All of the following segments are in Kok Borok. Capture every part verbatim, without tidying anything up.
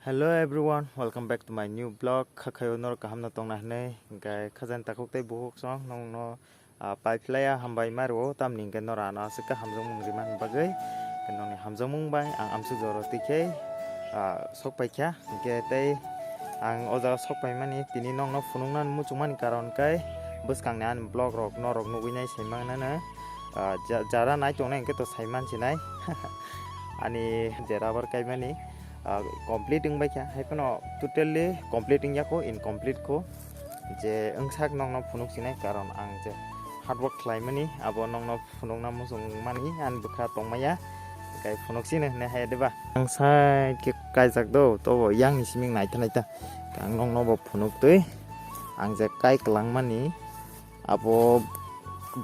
Hello everyone, welcome back to my new vlog. Khakhayo norok kaham no tongna hwnwi, hwnkhe khajani takhuk tei bukhuk song nongno, ah, pai phlaiya hambai ma rwo, tamni hwnkhe norok ano aswk khe hamjakmung rwmani bagwi. Hwnkhe nongni hamjakmung bai ang amsuk jora twi khe, ah, sok paikha. Hwnkhe tei ang o jaga sok paimani tini nongno phunuknani muchungmani karon khe bwskangni ani vlog rok norok nugwi nai sai mangnano, ah, ja-, jara nai tongnai hwnkhe to sai mansinai. Ani je rubber kaimani, ah, complete wngbaikha, haiphano totally complete wngya kho, incomplete kho. Je wngsak nongno phunuk sinai, karon ang je hard work khlaimani, abo nongno phunukna muchung mani, ani bwkha tongmaya, kai phunuk sino hwnwi hai diba? Ang sai khe kaijak do, tobo yang ni simi naitha naitha. Ang nongno bo phunuk twi, ang je kai kwlangmani, abo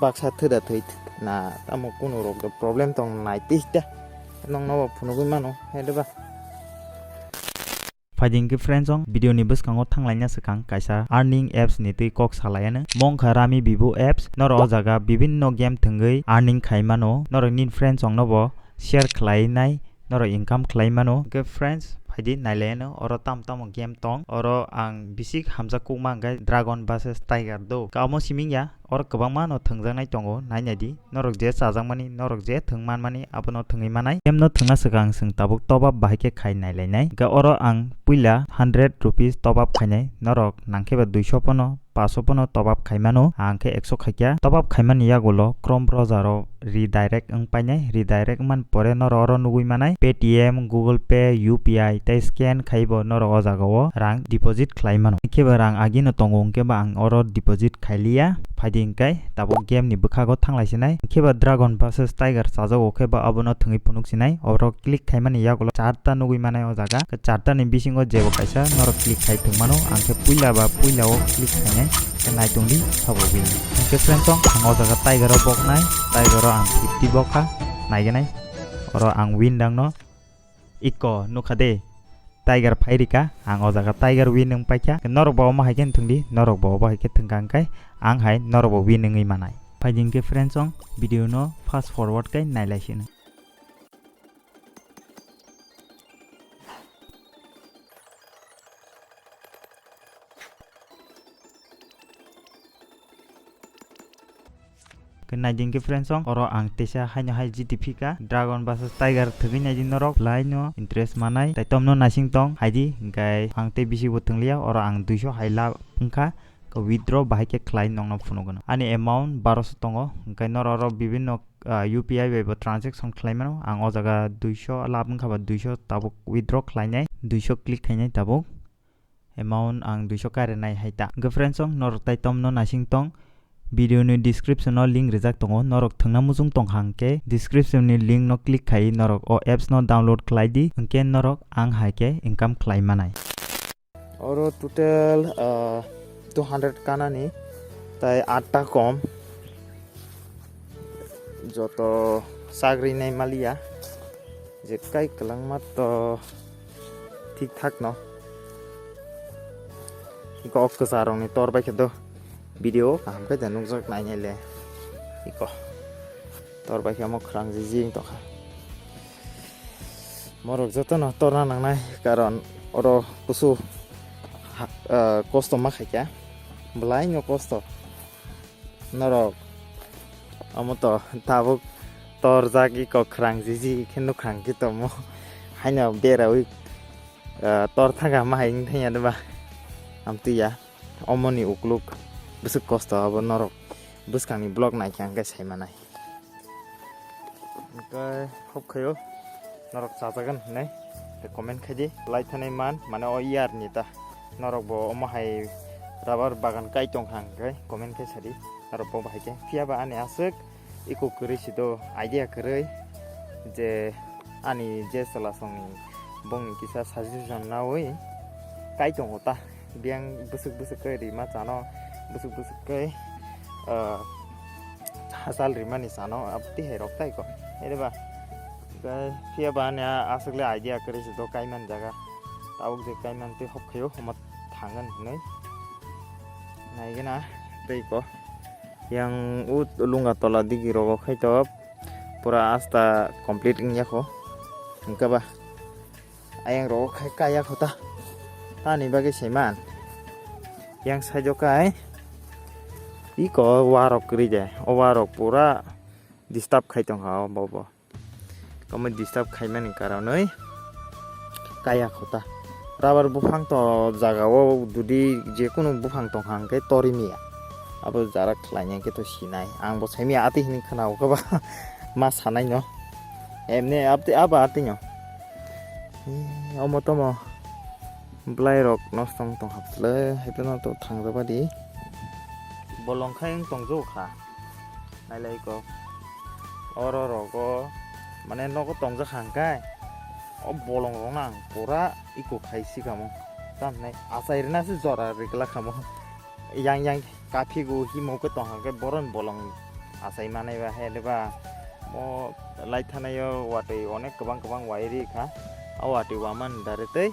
baksa thwi da thwi na, tamo kunu rok do problem tong nai twi ta. Nongno bo phunugwi mano, hai diba? Phaidi hwnkhe friends, o video ni bwskango thanglaina swkang kaisa earning apps ni twi kok salaiano. Mongkha Rami Bibu apps, norok o jaga bibinno game thwngwi earning khai mano. Norok nini friends rokno bo share khlai nai, norok income khlai mano. Hwnkhe friends, phaidi nailaiano, oro tamo tamo game tong. Oro ang bisi hamjak kukma hwnkhe Dragon versus Tiger do. Kamo siming ya, oro kwbangma no thwngjaknai tongo, nai nai di. Norok je chajakmani, norok je thwng manmani, abono thwngwi manai. Game no thwngna swkang chwng tabuk top up bahai khe khai nai lainai. Hwnkhe oro ang puila hundred rupees top up khainai. Norok nangkhe ba duiso pono, paso pono top up khai mano. Ang khe ekso khaikha. Top up khaimani yagulo Chrome browser o redirect wng painai. Redirect wngmani pore norok oro nugwi manai Paytm, Google Pay, U P I tei scan khaibo norok o jaga o rang deposit khlai mano. Khe ba rang agino tongo, hwnkhe ba ang oro deposit khailiya. Phaidi hwnkhe tabuk game ni bwkhago thanglai sinai. Khe ba Dragon versus Tiger chajago khe ba abono thwngwi phunuk sinai. Oro click khaimani yagulo charta nugwi manai o jaga. Khe charta ni bisingo jebo kaisa norok click khai thwng mano. Ang khe puila ba puila o click khainai. Khe nai tongdi sabo win. Hwnkhe friends, ang o jaga Tiger o boknai. Tiger o ang fifty bokha. Naigenai. Oro ang win dangno. Iko nukha de, Tiger phairika, ang o jaga Tiger win wng paikha. Norok bo omo hai khe thwngdi, norok bo obo hai khe thwngkha, hwnkhe ang hai norok bo win wngwi manai. Phaidi hwnkhe friends, o video no fast forward khe nailai sino. Khe naidi hwnkhe friends, o oro ang teisa haino hai G T P kha, Dragon versus Tiger thwgwi naidi norok, belai no interest manai, tei tomno naising tong haidi, hwnkhe ang tei bisi bo thwngliya, oro ang duiso hai lab wngkha, withdraw bahai khe khlai nongno phunukgwno. Ani amount baroso tongo, hwnkhe norok oro bibinno, ah, U P I bai bo transaction khlai mano, ang o jaga duiso lab wngkha ba duiso tabuk withdraw khlainai, duiso click khainai tabuk. Amount ang duiso kare nai hai ta. Hwnkhe friends, o norok tai tomno naising tong. Video ni description o link rijak tongo. Norok thwngna muchung tong kha hwnkhe description ni link no click khai norok o apps no download khlai di. Hwnkhe norok ang hai khe income khlai manai. Oro total, ah, two hundred kanani tai atta kom. Joto sagri nai maliya, je kai kwlangma to thik thak no. Iko o kwcharokni tor bai khe do video kaham khe da nukjak nainai le. Iko tor bai khe omo khwrang jiji wng tongkha. Morok jotono torna nangnai, karon oro kusu ha-, ah, kosto ma khaikha, belai no kosto. Norok omo to tabuk torjak iko khwrang jiji khe nukhang khe tomo. Haino berawi, ah, tor thangkha ma hai wng thangya de ba? Amtwi ya. Omoni ukluk bwswk kosto abo norok bwskangni vlog naikha hwnkhe sai manai. Hwnkhe hope khaio norok chajagan hinwi tei comment khaidi, lai thanai man, mane o year ni ta norok bo omo hai rubber bagan kai tongkha hwnkhe comment khai sadi norok bo bahai khe. Phiya ba ani aswk iko kwrwi si do, idea kwrwi, je ani je chwla songni bongni kisa suggestion naui kai tongo ta. Biyang bwswk bwswk khe rima chano, bwswk bwswk khe, ah, hachal rimani chano, abo tihai rok tai ko. Ere ba, khe phiya ba ani a-, aswk le idea kwrwi se do kaiman jaga. Tabuk je kaiman tei hop khaio, omo thangan hinwi. Naigena tei ko. Yang u lunga tola digi rogo khai to pura asta complete wngya kho. Hwnkhe ba. Ayang rogo khai kaya kho ta. Tani bagwi saiman. Yang side o kai. Iko warok kwrwi de. O warok pura disturb khai tongkha o bobo. Omo disturb khaimani karonwi kaya kho ta. Rubber buphang to jaga o dudi je kunu buphang tongkha hwnkhe tori miya. Abo jara khlaina khe to sinai. Ang bo saimia atwi hini khna o khe ba ma sanai no. Emne abte aba atwi no. Eh, omo tomo bwlai rok nosto wng tong haphle, haikhe no to thangjago di. Bolong khai wng tong jago kha. Nailai ko. Oro rogo, mane nogo tong jak kha hwnkhe. O bolong rok nang pura iko khai si kamo. Tamhinai achai rwna se jora rwgwlak kamo. Yang yang kaphigo himo khe tong hwnkhe boron bolong achai manai ba he de ba. Mo lai thanai o watwi onek kwbang kwbang wai ri kha. O watwi wamani dare tei.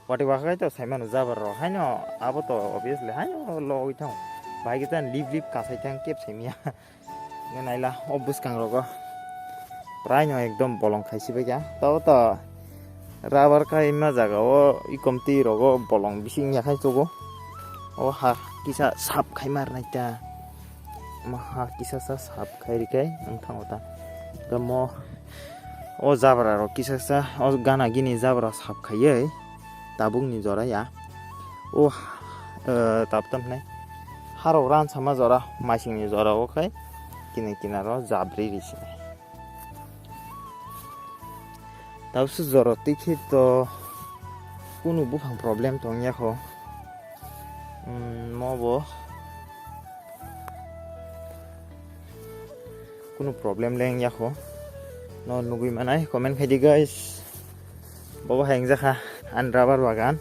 Watwi wakha to saimano jabar rok haino abo to obviously haino logwi thango. Bahai khe chan lip lip kasai thang kep saimya. Nge naila o bwskang rogo. Prai no ekdom bolong khaisi bai kha. Tao to rubber kaima jaga o ikom twi rogo bolong bising yakhai chugo. O ha kisa sap khai mar nai ta. Mo ha kisa sa sap khai rikai ang thango ta. Mo o jabra rok kisa sa o gana gini jabra sap khaiwi. Tabukni jora ya. O, eh, tabuk tam hinai. Harok ran sama jora, maisingni jora o khai. Kini kinaro jabri risi. Tabuk se jora tikhi to kunu buphang problem tong ya kho. Hmm, mo bo. Kunu problem le wng ya kho. No nugwi manai, comment khai di, guys. Bobo hai wng jakha, ani rubber bagan.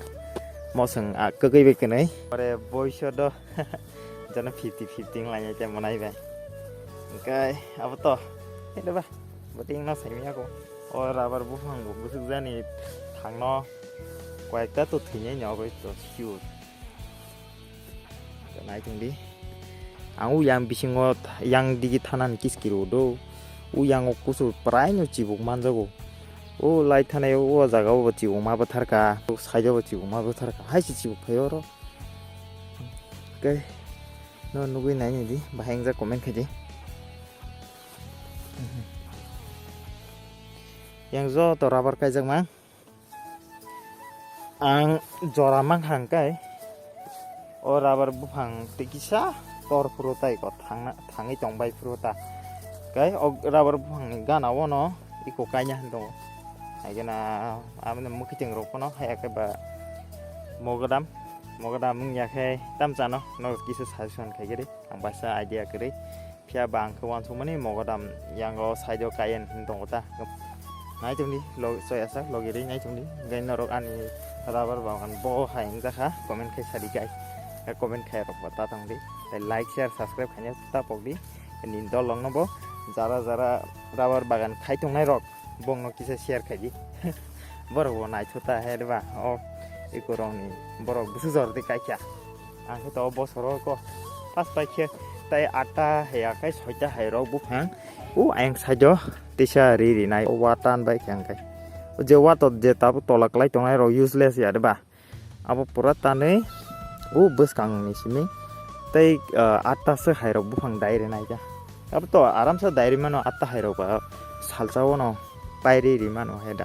Mosong a kwgwi bai kwnwi. Ore boiso do. Jana fifty fifty wng lai te monai bai. Hwnkhe abo to. Hede ba. Bo ting no sai miya ko. O rubber buphang bo bwswk jani thangno. Koyekta to thwinai ni obo to sure. Nai tong di. Ang o yang bisingo th-, yang digi thanani kiskiro do. O yango kusu prai no chibuk manjago. O lai thanai o jaga o bo chibuk ma bwtharka. O side o bo chibuk ma bwtharka. Hai se chibuk phai oro. Hwnkhe no nugwi nai ni di. Bahai wngjak comment khai di. Yang joto rubber kaijak mang. Ang jora mankha hwnkhe o rubber buphang tei kisa tor phuru tai ko thangna, thangwi tong bai phuru ta. Hwnkhe o rubber buphangni gana o no iko kaina hwn tongo. Haikhe na aboni mwkhwtwng rok phano haya khe ba mogodam, mogodam wngya khe tamchano no kisa suggestion khai khe di. Ang baisa idea kwrwi. Phiya ba ang khe uansukmani mogodam yango side o kayen hwn tongo ta. Nai tongdi, log-, soya sak logi rwi nai tongdi. Hwnkhe norok ani rubber bagan bo hai wngjakha, comment khai sadi guys. Comment khai rok bo ta tongdi. Tei like, share, subscribe khaina ta pokdi. Nini dol rokno bo jara jara rubber bagan khai tongnai rok. Bongno kisa share khaidi. Borok bo naithoto ta he ba. O ikurokni borok bwswk jor di kaikha. Ang khe to bosoro ko pas paikhe tai atta hai akai soita hai rok buphang. O ayang side o tisa ri rinai o wa tan bai khe ang kai. O je wa to je tabuk tola kwlai tongnai rok useless ya de ba. Abo pura tanwi o bwskangni simi tei, ah, atta se hairok buphang dai rwnai kha. Abo to aramsa dai rwmano atta hairok ba salsa o no pairi rwmano hai da.